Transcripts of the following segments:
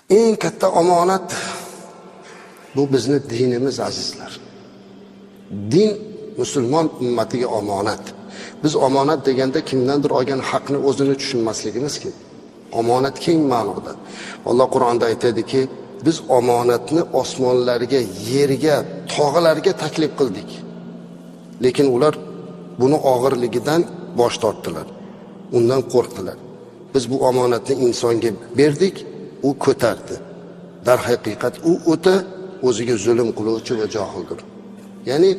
Eng katta omonat bu bizni dinimiz, azizlar. Din musulmon ummatiga omonat. Biz omonat deganda kimdandir olgan haqni o'zini tushunmasligimiz kerak. Omonat keng ma'noda. Alloh Qur'onda aytadiki, biz omonatni osmonlarga, yerga, tog'larga taklif qildik. Lekin ular buni og'irligidan bosh tortdilar. Undan qo'rqdilar. Biz bu omonatni insonga berdik, u ko'tardi. Darhaqiqat u o'ta o'ziga zulm qiluvchi va johildir. Ya'ni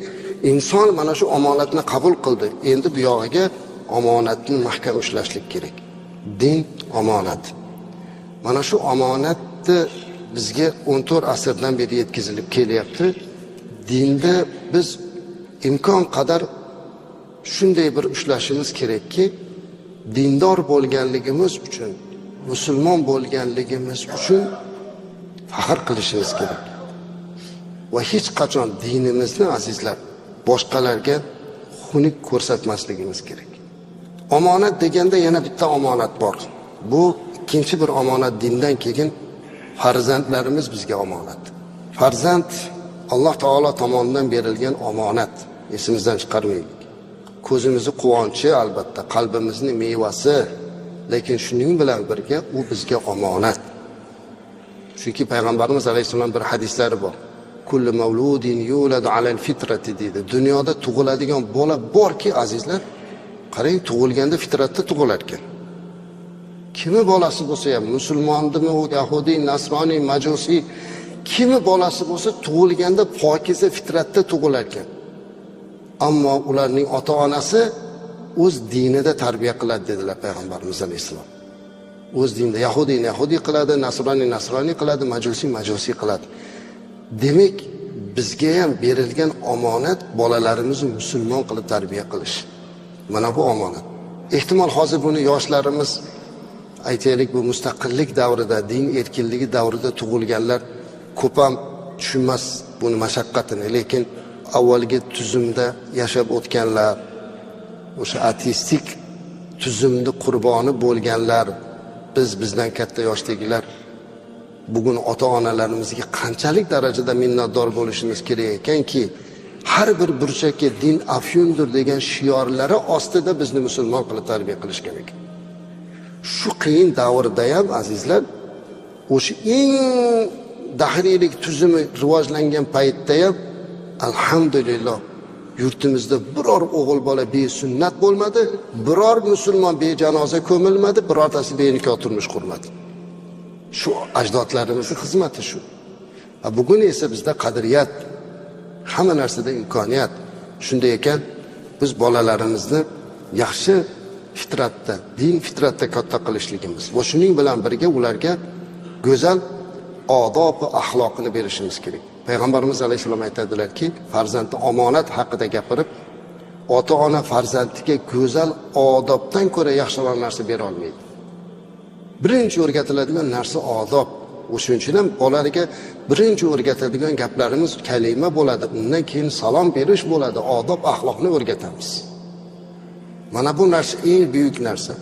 inson mana shu omonatni qabul qildi. Endi bu yog'iga omonatni mahkam ushlashlik kerak. Din omonat. Mana shu omonatni bizga 14 asrdan beri yetkazilib kelyapti. Dinda biz imkon qadar shunday bir ushlashimiz kerakki, dindor bo'lganligimiz uchun, musulmon bo'lganligimiz uchun faxr qilishimiz kerak. Va hech qachon dinimizni, azizlar, boshqalarga xunuk ko'rsatmasligimiz kerak. Omonat deganda yana bitta omonat bor. Bu ikkinchi bir omonat dindan keyin farzandlarimiz bizga omonat. Farzand Alloh taolo tomonidan berilgan omonat. Esimizdan chiqarmaylik. Ko'zimizni quvonchi albatta, qalbimizni mevasi, lekin shuning bilan birga u bizga omonat. Chunki payg'ambarimiz alayhissalom bir hadislari bor. Kullu mavludin yuladu alal fitrati deydi. Dunyoda tug'iladigan bola borki, azizlar, qarang, tug'ilganda fitratda tug'ilar ekan. Kimi bolasi bo'lsa ham, musulmondimi u, yahudiy, nasroniy, majusiy, kimi bolasi bo'lsa tug'ilganda pokiza fitratda tug'ilar ekan. Ammo ularning ota-onasi o'z dinida tarbiya qiladi dedilar payg'ambarimiz alayhissalom. O'z dinida yahudiyni yahudiy qiladi, nasroniy nasroniy qiladi, majusiy majusiy qiladi. Demak, bizga ham berilgan omonat bolalarimizni musulmon qilib tarbiya qilish. Mana bu omonat. Ehtimol hozir buni yoshlarimiz, aytaylik, bu mustaqillik davrida, din erkinligi davrida tug'ilganlar ko'p ham tushunmas buni mashaqqatini, lekin avvalgi tuzumda yashab o'tganlar, o'sha ateistik tuzumni qurboni bo'lganlar, biz bizdan katta yoshdagilar bugun ota-onalarimizga qanchalik darajada minnatdor bo'lishimiz kerak ekanki, har bir burchakka din afyundir degan shiorlari ostida bizni musulmon qilib tarbiya qilishgan ekan. Shu qiyin davrda ham, azizlar, o'sha eng dahriylik tuzumi rivojlangan paytda ham alhamdulillah yurtimizda biror o'g'il bola besunnat bo'lmadi, biror musulmon bejanoza ko'milmadi, birortasi benikoh turmush qurmadi. Shu ajdodlarimizning xizmati shu. Bugun esa bizda qadriyat, hamma narsada imkoniyat. Shunday ekan, biz bolalarimizni yaxshi fitratda, din fitratda katta qilishligimiz va shuning bilan birga ularga go'zal odob va axloqini berishimiz kerak. Payg'ambarimiz alayhissalom aytadilarki, farzandni omonat haqida gapirib, ota-ona farzandiga go'zal odobdan ko'ra yaxshiroq narsa bera olmaydi. Birinchi o'rgatiladigan narsa odob. O'shuning uchun ham bolalarga birinchi o'rgatadigan gaplarimiz kalima bo'ladi, undan keyin salom berish bo'ladi, odob axloqni o'rgatamiz. Mana bu narsa eng buyuk narsa.